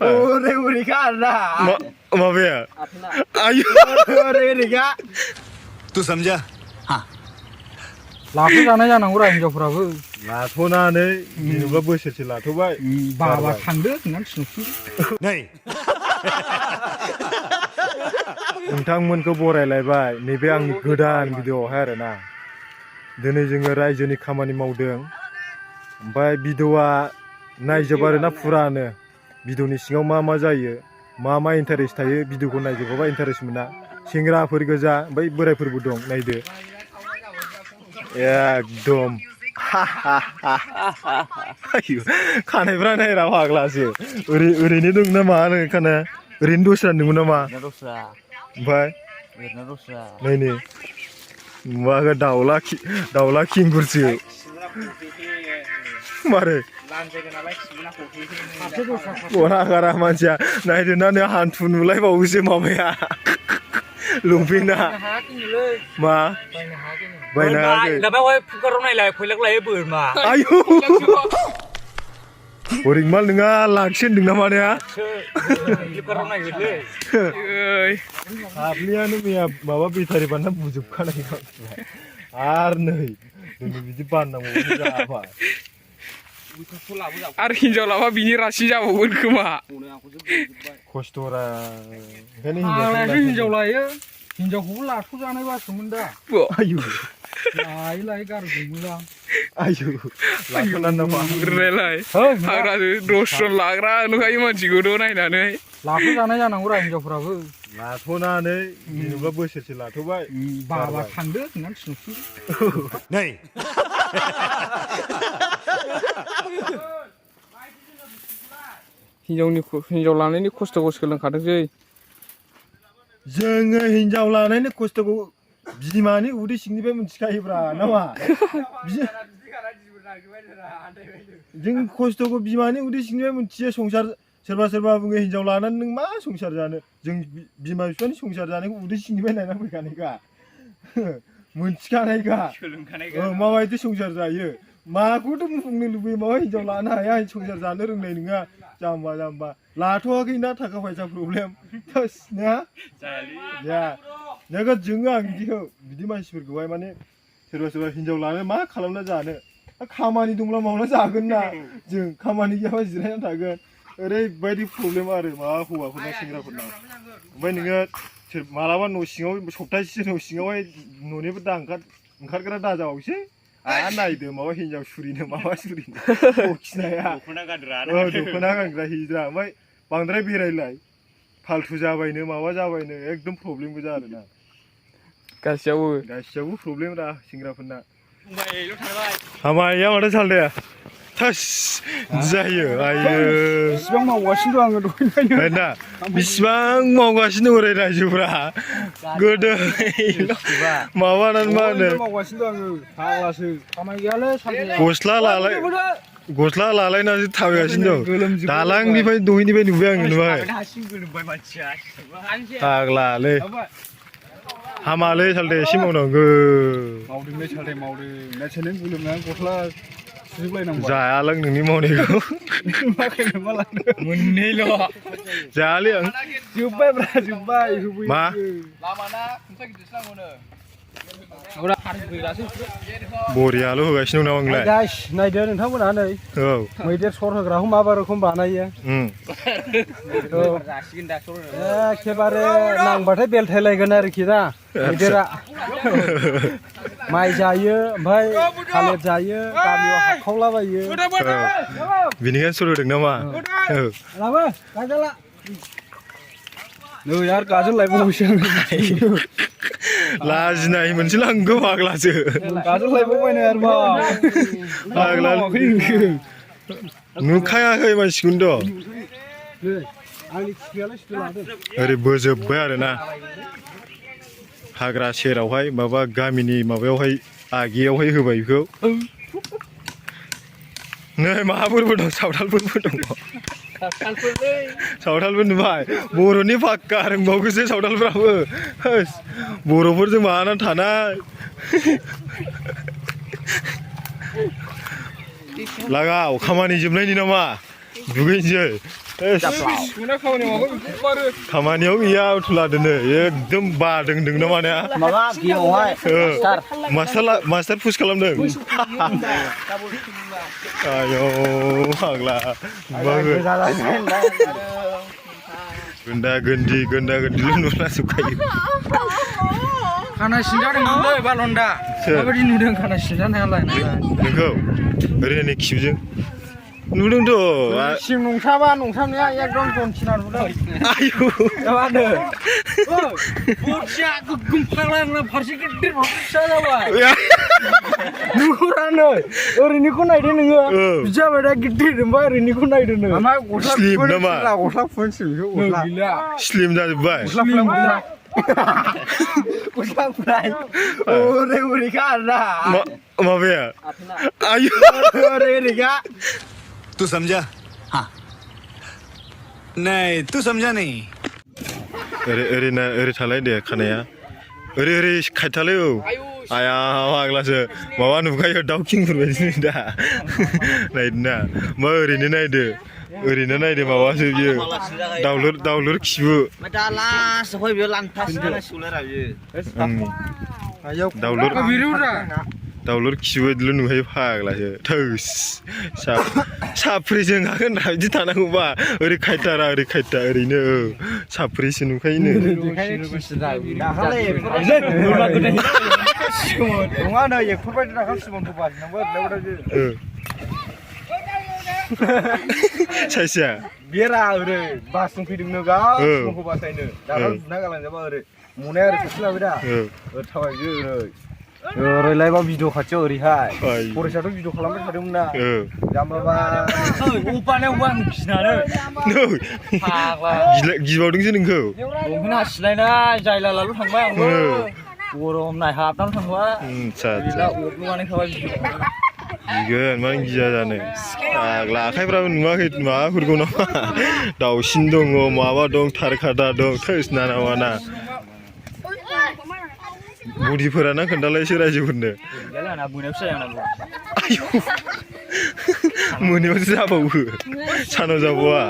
Udah kan dah. Maaf ya. Ayo. Udah kan. तू समझा हाँ लाफो जानाय जानांगौरा हिनजावफोराबो लाथ'नानै जेनेबा बोसोरसे लाथ'बाय बाबा थांदो होननानै थिनहरसै नहीं नोंथांमोनखौ बरायलायबाय नैबे आंनि गोदान भिडिअ'आवहाय आरोना दिनै जोङो रायजोनि खामानि मावदों ओमफ्राय भिडिअ'आ नायजोब आरोना फुरानो भिडिअ'नि सिङाव मा जायो मा इन्टारेस्ट थायो भिडिअ'खौ नायजोबाबा इन्टारेस्ट मोना सेंग्राफोर गोजा ओमफ्राय बोरायफोरबो दं नायदो एकदम खानायफ्रा नायरा फाग्लासो ओरैनो दं ना मा होनो खानाया ओरैनो दस्रा नंगौ नामा ओमफ्राय नायनो माबा दाउला खिंगुरसो मारो बरागारा मानसिया नायदो ना नै हान्थु नुलायबावोसो माबाया लंपेन्टआ मा बायनो हायाखै लाबाय फुकाराव नायलाय फैलागलाय बोरमा आयौ हरिंमाल नोङा लाखिनो होनदों नामा ने फुकाराव नायगोनलै हाबलियानो मैया माबा बेटारि बान्ना बुजोबखानाय आरो नै दिनै बिदि बाननांगौ जाबाय आरो हिनजाव लाबा बिनि रासि जाबावगोन खोमा खस्थ'रा ओंखायनो हिनजाव लायो हिनजावखौबो लाथ'जानाय बासोमोन दा आयौ लायै गारजोबोलां आयौ लाथ'नानै नामा गुरनायलाय हाग्राजों 10 जन लाग्रा नुखायो मानसिखौथ' नायनानै लाथ'जानाय जानांगौरा हिनजावफोराबो लाथ'नानै जेनेबा बोसोरसे लाथ'बाय बाबा थांदो होननानै थिनहरसै नहीं हिनजाव लानायनि खस्थ'खौ सोलोंखादोंसै जोङो हिनजाव लानायनि खस्थ'खौ बिमानि उदै सिंनिफ्राय मिथिखायोब्रा नामा जों खस्थ'खौ बिमानि उदै सिंनिफ्राय मिथियो संसार सोरबा बुङो हिनजाव लानानै नों मा संसार जानो जों बिमा बिफानि संसार जानायखौ उदै सिंनिफ्राय नायना फैखानायखा मोनथिखानायखा माबायदि संसार जायो माखौथ' बुंनो लुबैयो माबा हिनजाव लानो हाया संसार जानो रोंनाय नङा जाम्बा लाथ'वाखैना थाखा फैसा प्रब्लेम ना नोगोद जोङो आं बिदि मानसिफोरखौहाय माने सोरबा हिनजाव लानो मा खालामना जानो खामानि दंब्ला मावना जागोन ना जों खामानि गैयाबा जिरायना थागोन ओरैबायदि प्रब्लेम आरो माबा हौवाफोरना सेंग्राफोरना ओमफ्राय नोङो मालाबा न' सिङाव सप्तासेसो न' सिङावहाय न'निफ्राय दा ओंखारग्रा दाजाबावसै नायदो माबा हिनजाव सुरिनो माबा सुरिनो खिनाया दख'ना गानग्रा हिजरा ओमफ्राय बांद्राय बेरायलाय फाल्थु जाबायनो माबा जाबायनो एकदम प्रब्लेम गोजा आरोना गासियावबो प्रब्लेम रा सेंग्राफोरना हामाया माथो सालदाया थास जायो आयो बिसिबां मावगासिनो दं आङो दहायनिफ्रायनो ना बिसिबां मावगासिनो दं रायजोफ्रा गोदो माबानानै मा होनो मावगासिनो दं आङो फाग्लासो खामानि गैयालै गस्ला लालायनासो थाबायगासिनो दं दालांनिफ्राय दहायनिफ्राय नुबाय आङो नुबाय फाग्लालै हामालै सालदे एसे मावनांगौ मावदोंलै सालदे मावदों नायसै गोलोमनानै गस्ला जायालां नोंनि मावनायखौ मोननैल' जायालै आं जोब्बाय मा बरियाल' होगासिनो दं नामा आंलाय नायदो नोंथांमोनहा नै औ मैदेर सर होग्राखौ माबा रोखोम बानायो एखेबारे नांबाथाय बेलथायलायगोन आरोखि ना मैदेरा माइ जायो ओमफ्राय थालिर जायो गामियाव हाखावलाबायो बिनिखायनो सर होदों नामा नै आरो गाजोल लायबावबायसो आं लाजिनाय मोनसे लांगौ फाग्लासो गाजोल लायबावबायनो आरो मा फाग्ला नुखायाखै मानसिखौनोथ' ओरै बोजोब्बाय आरोना हाग्रा सेरावहाय माबा गामिनि माबायावहाय आगेयावहाय होबाय बेखौ नै माबाफोरबो दं सावथालफोरबो दङ सावथालबो नुबाय बर'नि फाक्का रोंबावगोसो सावथालफ्राबो बर'फोरजों माबानानै थानाय लागाव खामानि जोबनायनि नामा दुगैनोसै सुना खामानि मावो बेखौ बारो खामानियाव गैया उथुलादोनो एकदम बादों दोंना माने माबा गेयावहाय मास्टार पुश खालामदों आयौ फाग्ला गोन्दा गोन्दिल' नुलाजोबखायो खानाय सिनजादोंमोनलै बालन्दा माबायदि नुदों खानाय सिनजानायालाय नोंखौ ओरैनो खिबुजों नुदोंथ' सिम नंसामनाया एकदम जनसिना नुदों आयौ मा होनो बरसिया गोगोम फाग्ला फारसे गिदिर फिसा जाबाय नुहुरानो ओरैनिखौ नायदो नोङो जाबाय दा गिदिर ओमफ्राय ओरैनिखौ नायदो नोङो स्लिम नामा गस्ला फुनसिम गस्ला स्लिम जाजोब्बाय गस्ला फुनाय ओरैखा आरोना माबाया आयौ ओरैखा तू समझा हाँ नहीं तू समझा नहीं ओरै थालाय दे खानाया ओरै खायथालै औ आया फाग्लासो माबा नुखायो दाउ किंफोर बायदि दा नायदो ना मा ओरैनो नायदो माबासो बियो दाउलुर खिबु दा लास्टआवहाय बेयो लांफासिना सिउलारा बियो दाउलुर खिबुल' नुहाय फाग्लासो थोस साफ्रिजों हागोन ना बिदि थानांगौबा ओरै खायथारा ओरै खायथा ओरैनो साफ्रिसो नुखायोनो नङा नै एकफोरबायदि नाखाम सिमनखौ बाजिनांगौ सायसेया बेरा ओरै बासजों फैदोंनो गाव सिमनखौ बासायनो दाना जुना गालांजाबा ओरै मनाया ओरै खाथि लाबाय दा ओरै थाबायदो ओरैलायबा भिडिअ खाथियाव ओरैहाय फरेस्टआथ' भिडिअ खालामबाय थादोंमोन ना जाम्बाबा अपानायावबो आं गिनानै गिबावदोंसो नोंखौ लंपेन्ट हासिलायनाय जायलालाल' थांबाय आंबो गरम नायहाबनानै थांबाय गैला अरलुनानै थाबाय गिगोन मानो गिया जानो फाग्ला आखाइफ्राबो नुवाखै माबाफोरखौ नामा दाउसिन दङ माबा दं थारखादा दं थोस ना नामा बुदिफोराना खोन्थालायसो रायजोफोरनो मोनायावसो जाबावो सानाव जाबावा